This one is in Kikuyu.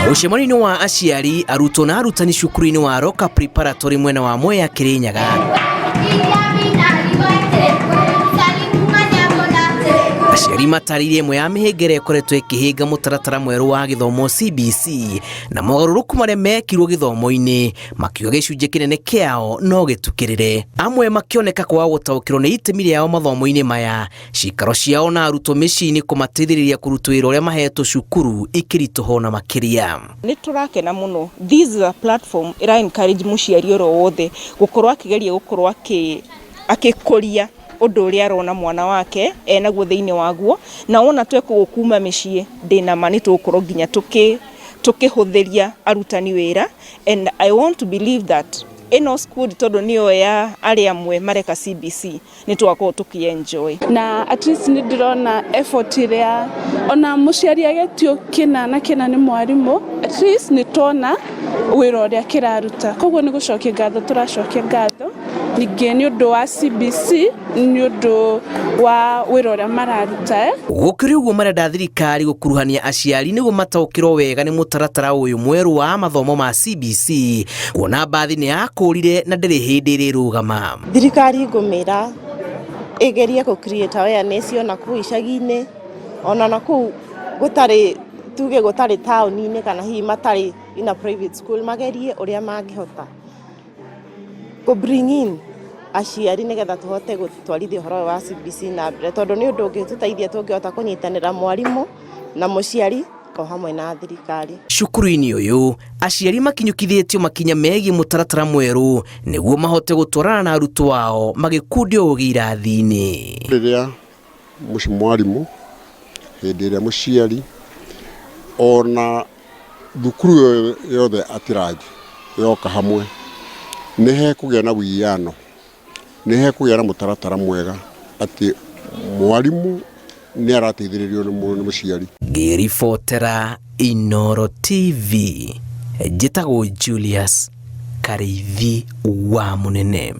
Mũcemanio-inĩ wa aciari, arutwo na arutani cukuru-inĩ wa Roka Preparatory mwena wa Mwea Kirinyaga. Aciari matarĩirie ĩmwe ya mĩhĩnga ĩrĩa ĩkoretwo ĩkĩhĩnga mũtaratara mwerũ wa gĩthomo CBC na mogarũrũku marĩa mekirwo gĩthomo-inĩ, makiuga gĩcunjĩ kĩnene kĩao no gĩtukĩrĩre. Amwe makĩoneka kwaga gũtaũkĩrwo nĩ itemi rĩao mathomo-inĩ maya Ciikaro ciao na arutwo mĩciĩ-inĩ kũmateithĩrĩria kũrutwo wĩra ũrĩa mahetwo cukuru ikĩritũha ona makĩria. Nĩ tũrakena mũno, this is a platform ĩra encourage mũciari oro wothe gũkorwo akĩgeria gũkorwo agĩkũria ũndũ ũrĩa arona mwana wake enaguo thĩinĩ waguo, na wona tweka ũguo kuma mĩciĩ ndĩna ma nĩ tũgũkorwo nginya tũkĩhũthĩria arutani wĩra and I want to believe that ĩno school tondũ nĩyo ya arĩa amwe mareka CBC nĩ tũgakorwo tũkĩ enjoy. Na at least nĩ ndĩrona effort ĩrĩa ona mũciari agetio kĩna na kĩna nĩ mwarimũ, at least nĩ tuona wĩra ũrĩa kĩraruta. Koguo nĩ gũcokia ngatho tũracokia ngatho ningĩ nĩ ũndũ wa CBC nĩ ũndũ wa wĩra ũrĩa mararuta. Gũkĩrĩ ũguo marenda thirikari gũkuruhania aciari nĩguo mataũkĩrwo wega nĩ mũtaratara ũyũ mwerũ wa mathomo ma CBC kuona mbathi nĩ yakũrire na ndĩrĩ hĩndĩ ĩrĩrũgama. Thirikari ngũmĩra ĩgerie gũ create awareness ona kũu icagi-inĩ, ona nakũu gũtarĩ tuge gũtarĩ taũni-inĩ kana hihi matarĩ in a private school, magerie ũrĩa mangĩhota kũ bring in aciari nĩgetha tũhote gũtwarithia ũhoro ũyũ wa CBC na mbere, tondũ nĩ ũndũ ũngĩtũteithia tũngĩhota kũnyitanĩra mwarimũ na mũciari o hamwe na thirikari. Cukuru-inĩ ũyũ, aciari makinyũkithĩtio makinya megiĩ mũtaratara mwerũ nĩguo mahote gũtwarana na arutwo ao magĩkundio ũgĩ irathi-inĩ. Rĩrĩa mwarimũ, hĩndĩ ĩrĩa mũciari ona thukuru yothe at large yoka hamwe, nĩ hekũgĩa na wiyano, nĩ hekũgĩa na mũtaratara mwega atĩ mwarimũ nĩ arateithĩrĩrio nĩ mũciari. Ngĩribotera Inooro TV, njĩtagwo Julius Karĩithi wa Mũnene.